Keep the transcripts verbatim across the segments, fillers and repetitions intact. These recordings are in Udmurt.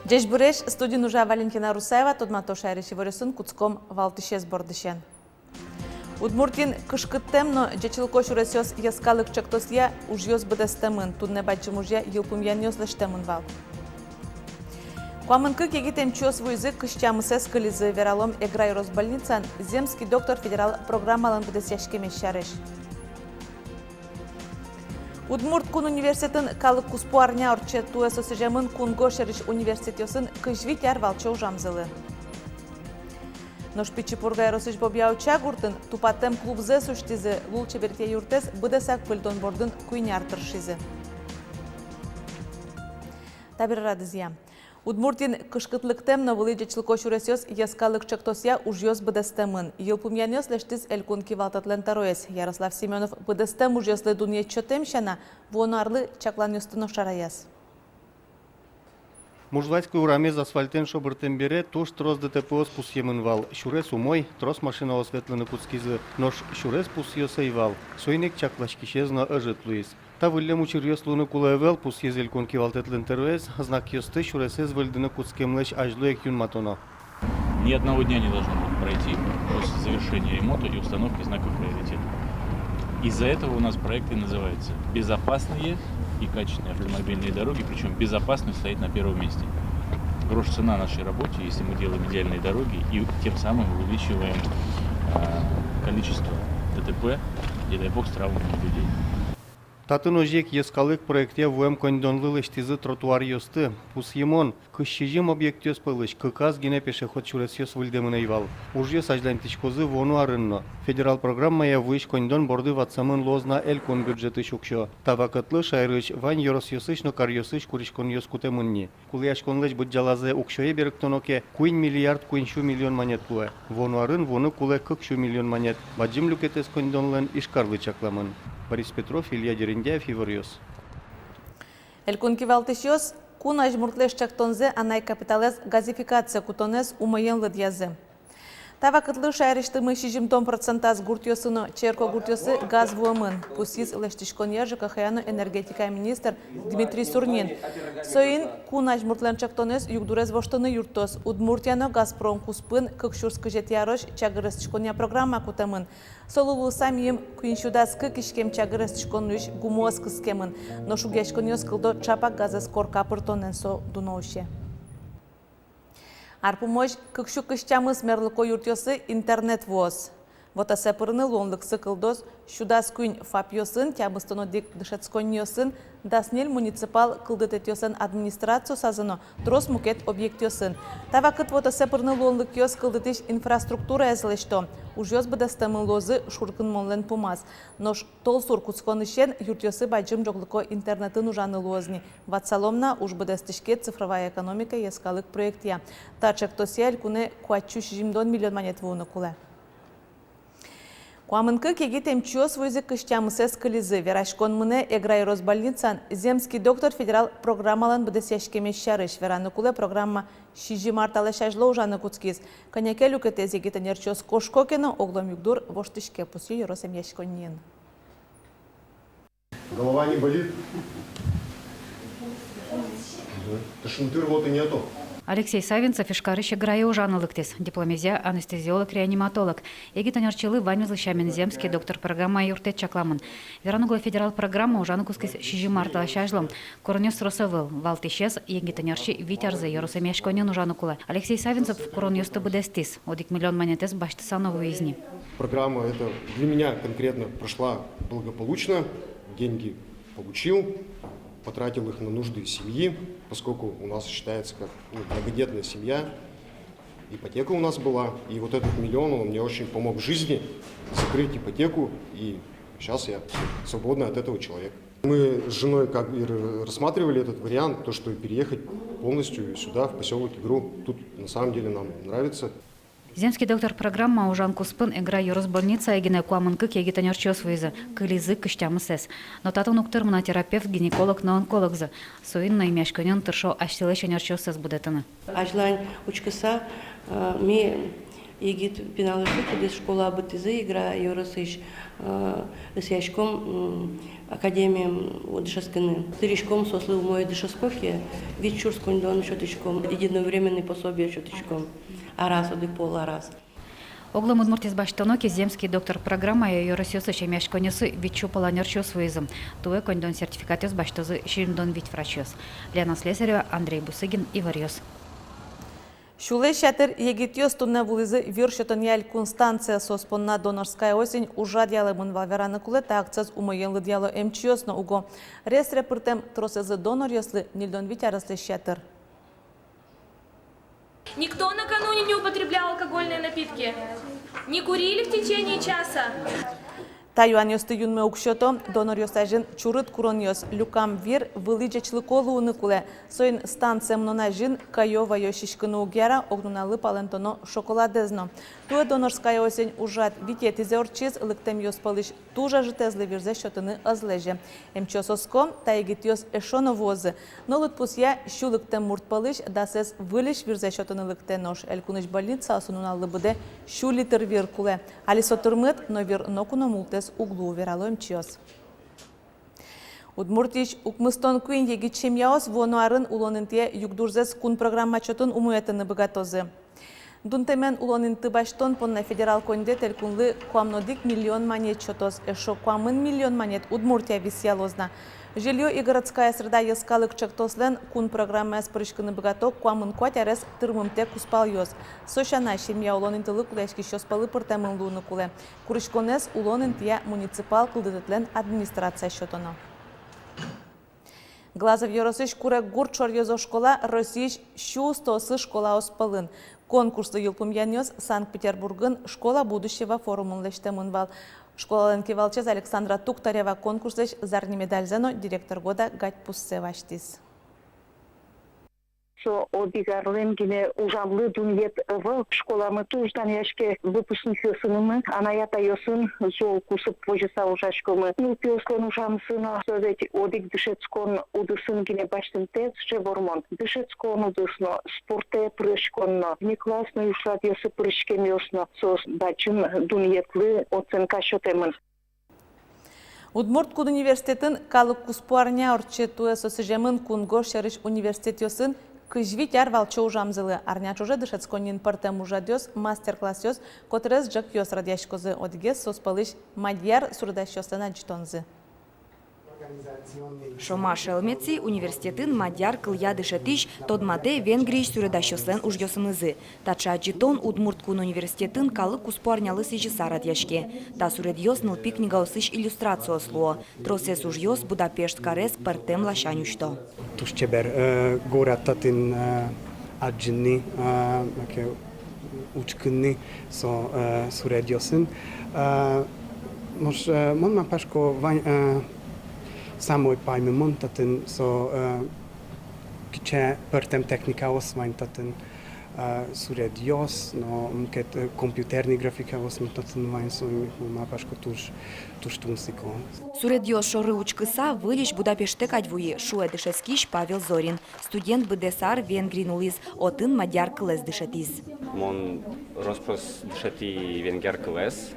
Ӟеч буресь, студиын ужа Валентина Русаева. Тодмато шаерысь иворъёсын. Кутском валтӥсез бордысен. Удмуртиын «Кышкыттэм но ӟечлыко сюресъёс» йӧскалык ӵектосъя ужъёс быдэстэмын. Туннэ бадӟым ужъя йылпумъянъёс лэсьтэмын вал. Куамын кык егит эмчиос вуизы, кызь тямысэз кылизы. Вералом, Эгра ёрос больницаын «Земский доктор» федерал программалэн быдэсъяськемез сярысь. Удмурт кун университетын калык куспо арня ортче. Туэ со сӥземын кунгож сьӧрысь университетъёсын кызь вить ар валче ужамзылы. Нош Пичи Пурга ёросысь Бобья-Уча гуртын тупатэм клубзэс усьтӥзы. Лулчеберетъя юртэз быдэсак пыльдон бордын куинь ар тыршизы. Табере радызъя. Удмуртиын «Кышкытлыктэм но вылӥ ӟечлыко сюресъёс» йӧскалык ӵектосъя ужъёс быдэстэмын. Йылпумъянъёс лэсьтӥз элькун кивалтэтлэн тӧроез Ярослав Семёнов. Быдэстэм ужъёслы дунъет сётэм сяна, вуоно арлы чакланъёсты но шараяз. Мужласькы урамез асфальтэн шобыртэм бере туж трос ДТП-ос пусъемын вал. Сюрес умой, трос машинаос ветлыны кутскизы, нош сюрес пусъёс ӧй вал. Соин ик чакласькисез но ӧжыт луиз. Та выллем учыръёс луыны кулэ ӧвӧл, пусйиз элькун кивалтэтлэн тӧроез. Знакъёсты сюресэз выльдыны кутскемлэсь азьло ик юнматоно. Ни одного дня не должно будет пройти после завершения ремонта и установки знака приоритета. Из-за этого у нас проект и называется «Безопасные и качественные автомобильные дороги», причём безопасность стоит на первом месте. Грош цена нашей работе, если мы делаем идеальные дороги и тем самым увеличиваем, а, количество ДТП и, дай бог, травм людей. Татын озьы ик йӧскалык проектъя вуэм коньдонлы лэсьтӥзы тротуаръёсты. Пусйымон, кызь сизьым объектъёс пӧлысь кыказ гинэ пешеход сюресъёс выльдэмын ӧй вал. Ужъёс азьланьтӥськозы вуоно арын но. Федерал программая вуись коньдон борды ватсамын луоз на элькун бюджетысь уксё. Та вакытлы шаерысь вань ёросъёсысь но каръёсысь куриськонъёс кутэмын ни. Кулэяськонлэсь быдӟалазэ уксёе берыктоно ке, куинь миллиард куинь сю миллион манет луэ. Вуоно арын вуыны кулэ кык сю миллион манет. Бадӟым люкетэз коньдонлэн Ижкарлы чакламын. Борис Петров, Илья Дерендяев, «Иворъёс». Элькун кивалтӥсьёс кун азьмуртлэсь ӵектонзэ, анай капиталэз газификацие кутонэз умоен лыдъязы. Та вакытлы шаерысьтымы сизьымдон процентаз гуртъёсы но черкогуртъёсы газ вуэмын, пусйиз лэсьтӥськонъя, ЖКХ-я но энергетикая министр Дмитрий Сурнин. Соин кун азьмуртлэн ӵектонэз югдурез воштыны юрттоз. Удмуртия но «Газпром» куспын кык сюрс кызетӥ арозь чагыр эстӥськонъя программа кутэмын. Солы луыса миым куинь сюдаз кык иськем чагыр эстӥськонлэсь гумыос кыскемын. Нош шугъяськонъёс кылдо ӵапак газэз корка пыртонэн, со дуно усе. Ар пумозь кык сю кызь тямыс мерлыко юртъёсы интернет вуоз. Вотэсэ пырыны луонлыксы кылдоз сюдаз куинь ФАПъёсын, тямыстон одӥг дышетсконниосын, дас ньыль муниципал кылдытэтъёслэн администрациосазы но трос мукет объектъёсын. Та вакыт вотэсэ пырыны луонлыкъёс кылдытӥсь инфраструктураез лэсьто. Ужъёс быдэстэмын луозы шуркынмонлэн пумаз. Нош толсур кутсконысен юртъёсы бадӟым ӝоглыко интернетын ужаны луоз ни. Ватсалом на, уж быдэстӥське «Цифровая экономика» йӧскалык проектъя. Та ӵектосъя элькунэ куать сю сизьымдон миллион манет вуыны кулэ. Куамын кык егит эмчиос вуизы, кызь тямысэз кылизы. Вераськон мынэ Эгра ёрос больницаын «Земский доктор» федерал программалэн быдэсъяськемез сярысь. Вераны кулэ, программа сизьым ар талэсь азьло ужаны кутскиз. Кӧня ке люкетэз егит ӧнерчиос кошко ке но, оглом югдур воштӥське, пусйо ёрос эмъяськонниын. Голова не болит? Тошноты, рвоты нету? Алексей Савинцев Ижкарысь Эграе ужаны лыктӥз. Дипломезъя анестезиолог-реаниматолог. Егит ӧнерчилы ваньмызлы сямен «Земский доктор» программая юрттэт чакламын. Вераны кулэ, федерал программа ужаны кутскиз сизьым ар талэсь азьло. Куронъёс трос ӧвӧл. Валтӥсез: егит ӧнерчи вить арзэ ёрос эмъяськонниын ужаны кулэ. Алексей Савинцев куронъёсты быдэстӥз. Одӥг миллион манетэз басьтыса но вуиз ни. Программа эта для меня конкретно прошла благополучно. Деньги получил, потратил их на нужды семьи, поскольку у нас считается как, ну, многодетная семья. Ипотека у нас была, и вот этот миллион, он мне очень помог в жизни закрыть ипотеку, и сейчас я свободный от этого человек. Мы с женой как и р-, рассматривали этот вариант, то, что переехать полностью сюда, в посёлок Игру. Тут на самом деле нам нравится. «Земский доктор» программа ужан куспын Эгра ёрос больницае гинэ куамын кык егит ӧнерчиос вуизы, кылизы кызь тямысэз. Но татын уг тырмы на терапевт, гинеколог но онкологзы. Соин но эмъяськонниын тыршо асьсэлэсь ӧнерчиоссэс будэтыны. Азьлань учкыса, э, ми Егит пиналъёслы, кудӥз школа быдтӥзы Игра ёросысь, э, ӧсъяськом, м, академиын дышетскыны. Тыриськом соослы умой дышетско ке, вить сюрс коньдон сётӥськом, единовременный пособие сётӥськом, араз, одӥг пол араз. Оглом Удмуртиез басьтоно ке, «Земский доктор» программая ёросъёсысь эмъяськонъёсы вить сю пала нерчиос вуизы. Туэ коньдон сертификатъёс басьтозы сизьымдон вить врачъёс. Лена Слесарева, Андрей Бусыгин, «Иворъёс». Сюлэсь ятыр егитъёс туннэ вуылӥзы вир сётонъя элькун станцие. Соос понна «Донорская осень» ужрад ялэмын вал. Вераны кулэ, та акциез умоен лыдъяло эмчиос но уго. Реестре пыртэм тросэзлы доноръёслы ньыльдон вить аресысь ятыр. Никто накануне не употреблял алкогольные напитки? Не курили в течение часа? Та юанъёсты юнме уг сёто. Доноръёс азьын чурыт куронъёс, люкам вир, вылӥ ӟечлыко луыны кулэ. Соин станцие мынон азьын кӧё-ваё сиськыны уг яра, огнуналлы палэнтоно шоколадэз но. Туэ «Донорская осень» ужрад витетӥзэ ортчиз. Лыктэмъёс пӧлысь туж ӧжытэзлы вирзэс сётыны ӧз лэзе. Эмчиос оско, та егитъёс эшшо но вуозы. Но лыдпусъя сю лыктэм мурт пӧлысь дасэз выльысь вирзэс сётыны лыктэ. Нош элькунысь больницаосы нуналлы быдэ сю литр вир кулэ. Али со тырмыт, но вир ноку но мултэс уг луы, верало эмчиос. Удмуртиысь укмыстон куинь егит семьяос вуоно арын улон интые югдурзэс кун программа чотын умоятыны быгатозы. Дунтэмен улон инты басьтон понна федерал коньдэт элькунлы куамын одӥг миллион манет сётоз. Эшшо куамын миллион манет Удмуртия висъялоз на. «Жильё и городская среда» йӧскалык ӵектослэн кун программаяз пыриськыны быгато куамын куать арес тырмымтэ кузпалъёс. Со сяна, семья улон интылы кулэяськисьёс пӧлы пыртэмын луыны кулэ. Куриськонэз улон интыя муниципал кылдытэтлэн администрацияз сётоно. Глазов ёросысь Куреггурт шоръёзо школа Россиысь сю устоосыз школаос пӧлын. Конкурслы йылпумъянъёс Санкт-Петербургын «Школа будущего» форумын лэсьтэмын вал. Школалэн кивалтӥсез Александра Туктарева конкурслэсь зарни медальзэ но «Директор года» гадьпуссэ басьтӥз. Со одӥг арлэн гинэ ужамлы дунъет ӧвӧл. Школамы туж данъяське выпускникъёсынымы, анай-атайёсын зол кусып возьыса ужаськомы. Нылпиослэн ужамзы но, со ведь одӥг дышетскон удысын гинэ басьтымтэ сыӵе вормон. Дышетскон удыс но, спортэ пырыськон но, внеклассной ужрадъёсы пыриськемъёс но, соос бадӟым дунъетлы оценка сётэмын. Удмурт кун университетын калык куспо арня ортче. Туэ со сӥземын кунгож сьӧрысь университетъёсын кызь вить ар валче ужамзылы. Арня ӵоже дышетсконниын пӧртэм ужрадъёс, мастер-классъёс, котырес ӝӧкъёс радъяськозы. Одӥгез соос пӧлысь мадьяр суредасьёслэн адӟытонзы. Шома Шелмеци университетын мадьяр кылъя дышетӥсь тодматэ Венгриысь суредасьёслэн ужъёсынызы. Таӵе адӟытон Удмурт кун университетын калык куспо арнялы сӥзьыса радъяське. Та суредъёс нылпи книгаосысь иллюстрациос луо. Тросэз ужъёс Будапешт карез пӧртэм ласянь усьто. Туж чебер, э, горад татын, э, адӟыны, э, маке учкыны со, э, суредъёсын. Э, нош, э, мон малпасько, вань, э, самой паймымон татын со, э, кыӵе пӧртэм техникаос вань татын, а, суредъёс но, мукет, э, компьютерный графикаос но татын вань, соин ик мон малпасько, туж, туж тунсыко. Суредъёс шоры учкыса, выльысь Будапештэ кадь вуи, шуэ дышетскись Павел Зорин. Студент быдэс ар Венгриын улӥз, отын мадьяр кылэз дышетӥз. Мон рос-прос дышетӥ венгер кылэз,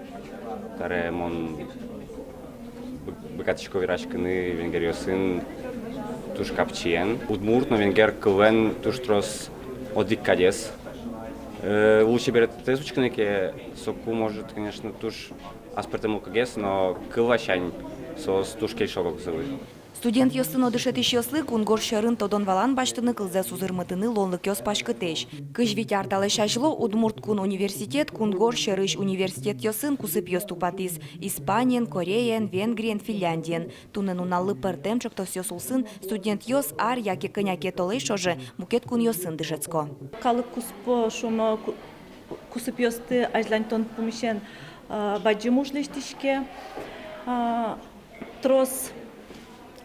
табере мон бы-, быгатӥсько вераськыны венгеръёсын туж капчиен. Удмурт но венгер кыллэн туж трос одӥг кадесь. Э, лулчеберетэз учкыны ке, соку, может, конечно, туж аспӧртэм мылкыдгес, но кыл ласянь соос туж кельшо ог-огзылы. Студентъёслы но дышетӥсьёслы кунгож сьӧрын тодон-валан басьтыны, кылзэс узырмытыны луонлыкъёс паськытэсь. Кызь вить ар талэсь азьло Удмурт кун университет кунгож сьӧрысь университетъёсын кусыпъёс тупатӥз Испаниен, Кореяен, Венгриен, Финляндиен. Туннэ нуналлы пӧртэм ӵектосъёс улсын студентъёс ар яке кӧня ке толэзь ӵоже мукет кунъёсын дышетско. Калык куспо, шуом, ку-, кусыпъёсты азьланьтон пумысен, а, бадӟым уж лэсьтӥське. А, трос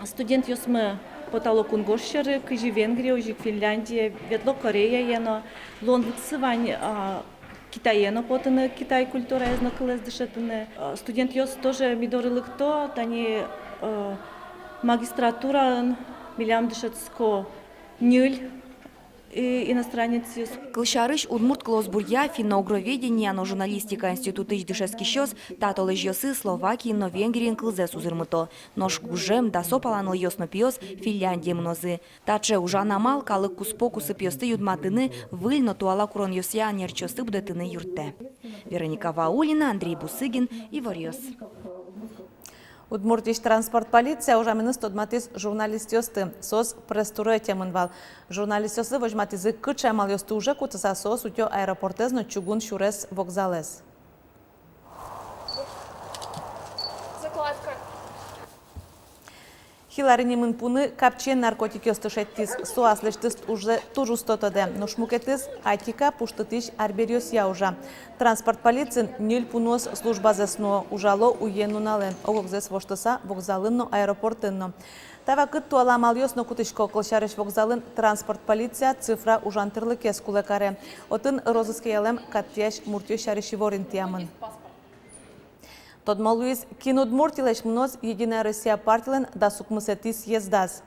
студентъёсмы потало кунгож сьӧры, кызьы Венгрие, озьы ик Финляндие, ветло Кореяе но. Луонлыксы вань, а, Китае но потыны, китай культураез но кылэз дышетыны. А, студентъёс тоже ми доры лыкто, тани, а, магистратураын милям дышетско ньыль И иностранецъёс. Кылсярысь, удмурт кылосбуръя, финно-угроведения но журналистика институтысь дышетскисьёс та толэзьёсы Словакиын но Венгриын кылзэс узырмыто. Нош гужем дасо пала нылъёс но пиос Финляндие мынозы. Таӵе ужан амал калык куспо кусыпъёсты юнматыны, выль но туала куронъёсъя ӧнерчиосты будэтыны юрттэ. Вероника Ваулина, Андрей Бусыгин, Иворъёс. Удмуртиысь транспорт полиция ужаменыз тодматӥз журналистъёсты. Соос пресс-туры ӧтемын вал. Журналистъёслы возьматӥзы, кыӵе амалъёсты уже кутыса соос утё аэропортэз но чугун сюрес вокзалэз. Закладка. Хилари нимын пуны капчиен наркотикъёсты шедьтӥз. Со аслэсьтыз уже туж усто тодэ. Нош мукетыз Атика пуштытӥсь арбериосъя ужа. Транспорт полициын ньыль пуныос службазэс нуо, ужало уен-нуналэн, ог-огзэс воштыса вокзалын но, аэропортын но. Та вакытэ туала амалъёс но кутӥсько. Кылсярысь, вокзалын транспорт полиция цифра ужан тӥрлыкез кулэ каре. Отын розыске ялэм кат тӥясь муртъёс сярысь ивор интыямын. Тодмо луиз, кин Удмуртилэсь мыноз «Единая Россия» партилэн дас укмысэтӥ съездаз.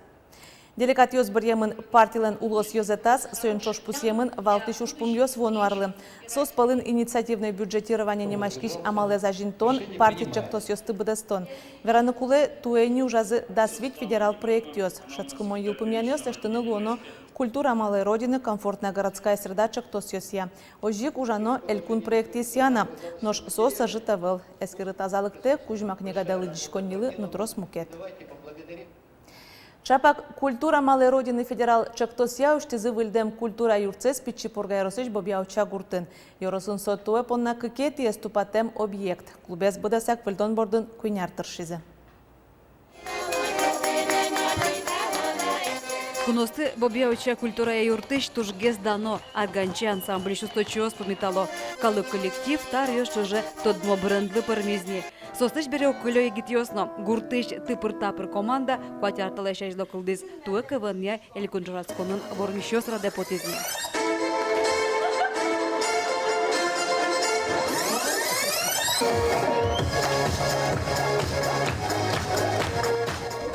Делегатъёс быръемын партилэн улос ёзэтаз, соин ӵош пусъемын валтӥсь ужпумъёс вуоно арлы. Соос пӧлын инициативное бюджетирование нимаськись амалэз азинтон, парти ӵектосъёсты быдэстон. Вераны кулэ, туэ ини ужазы дас вить федерал проектъёс. Шӧдскымон йылпумъянъёс лэсьтыны луоно «Культура малой Родины», «Комфортная городская среда» ӵектосъёсъя. Озьы ик ужано элькун проектъёсъя но, нош соос ӧжыт ӧвӧл. Эскерыт азалыктэ, кузьма книгадэ лыдӟиськоннилы но трос мукет. Ӵапак «Культура малой Родины» федерал ӵектосъя усьтӥзы выльдэм культура юртсэс Пичи Пурга ёросысь Бобья-Уча гуртын. Ёросын со туэ понна кыкетӥез тупатэм объект. Клубез быдэсак выльдон бордын куинь ар тыршизы. Куноосты Бобья-Уча культурая юртысь тужгес дано «Арганчи» ансамбльысь усточиос пумитало. Калык коллектив та аръёс ӵоже тодмо брендлы пӧрмиз ни. Соослэсь бере уг кылё егитъёс но. Гуртысь «Тыпыр-тапыр» команда куать ар талэсь азьло кылдӥз. Туэ КВН-я элькун ӵошатсконын вормисьёс радэ потӥз ни.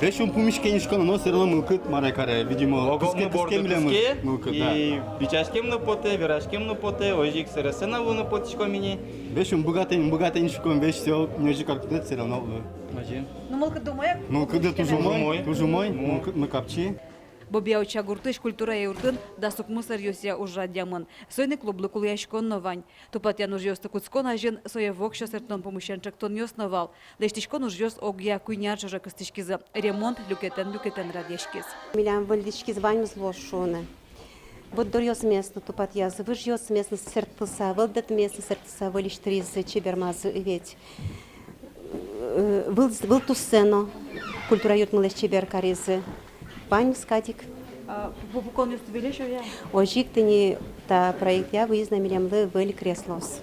Весь ум пумиське ни шуисько но, но всё равно мылкыд мар ай каре, видимо, ог-огмы кыске, борды кыске милемыз кыске, мылкыд, да. И бичаськем но потэ, вераськем но потэ, озьы ик сэресэ но луыны потӥськом ини. Весь ум быгатэ, ум быгатэ ни шуиськом, весь сё нёжи каркутэ, всё равно луэ. Озьы. Ну, мылкыд думая. Мылкыд туж умой, туж умой, ну, мылкыд, мылкыд капчи. Бобья-Уча гуртысь культурая юртын дас укмыс аръёсъя уж радъямын. Соин ик клублы кулэяськон но вань. Тупатъян ужъёсты кутскон азьын сое воксё сэрттон пумысен ӵектонъёс но вал. Лэсьтӥськон ужъёс огъя куинь ар ӵоже кыстӥськизы. Ремонт люкетэн-люкетэн радъяськиз. Милям выльдӥськиз ваньмыз луоз шуыны. Борддоръёсмес но тупатъязы, выжъёсмес но сэрттыса, вылдэтмес но сэрттыса выльысь тыризы, чебермазы ӧвӧл. Э, выл, выл туссэ но, культура юртмылэсь чебер каризы. Ваньмыз кадь ик. А, пу-, пуконъёсты выльысь, ой-а? Озьы ик тӥни та проектъя вуиз на милемлы выль креслоос.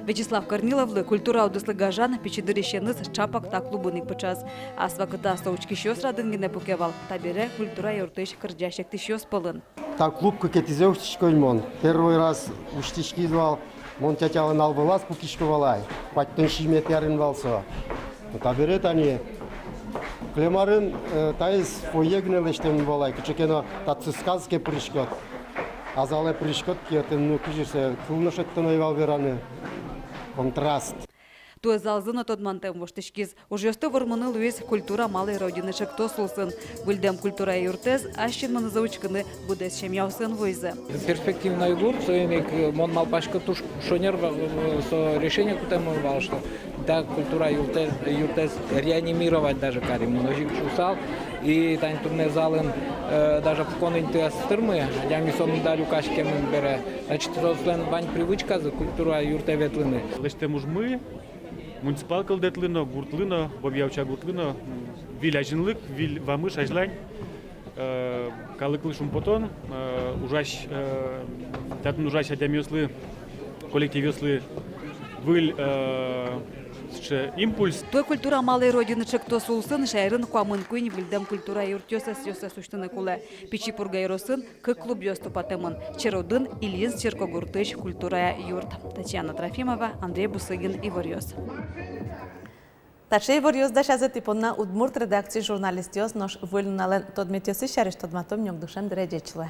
Вячеслав Корниловлы культура удыслы гажан пичи дырысеныз ӵапак та клубын ик пыӵаз. Ас вакытаз со учкисьёс радын гинэ пуке вал, табере культура юртысь кырӟась-эктӥсьёс пӧлын. Та клуб кыкетӥзэ усьтӥсько ини мон. Первый раз усьтӥськиз вал, мон тятялэн ал вылаз пукисько вал ай. Куатьтон сизьыметӥ арын вал со. Но табере тани кылем арын, э, таиз фойе гинэ лэсьтэмын вал ай. Кыӵе ке но татчы сказке пыриськод. А залэ пыриськод ке, отын, ну, кызьы сое, кыл но шедьтоно ӧй вал вераны. Контраст. Туэ залзы но тодмантэм воштӥськиз. Ужъёсты вормыны луиз «Культура малой Родины» ӵектос улсын. Выльдэм культура юртэз ас синмынызы учкыны быдэс семьяосын вуизы. Перспективной гурт, соин ик, э, мон малпасько, туж шонер ва-, э, со решение кутэмын вал, что та культура юртэ-, юртэз реанимировать даже каримы. Озьы ик шуысал, и тани туннэ залын, э, даже пукон инты ӧз тырмы, адями сомында люкаськемын бере. Значит, соослэн вань привычказы культура юртэ ветлыны. Лэсьтэм ужмы муниципал кылдытлы но, гуртлы но, Бобья-Уча гуртлы но, м, выль азинлык, выль вамыш азьлань, э, калыклы шумпотон, э, ужась, э, татын ужась адямиослы, коллективъёслы выль, э, сыӵе импульс. Туэ «Культура малой Родины» ӵектос улсын шаерын куамын куинь выльдэм культура юртъёсыз, ёсыз усьтыны кулэ. Пичи Пурга ёросын кык клубъёс тупатэмын: Черодын, Ильинск черкогуртысь культурая юрт. Татьяна Трофимова, Андрей Бусыгин, Иворъёс. Таӵе иворъёс дасязы тӥ понна удмурт редакциысь журналистъёс. Нош выль нуналэн тодметъёсыз сярысь тодматом ни укмысэтӥ дыре. Ӟеч луэ.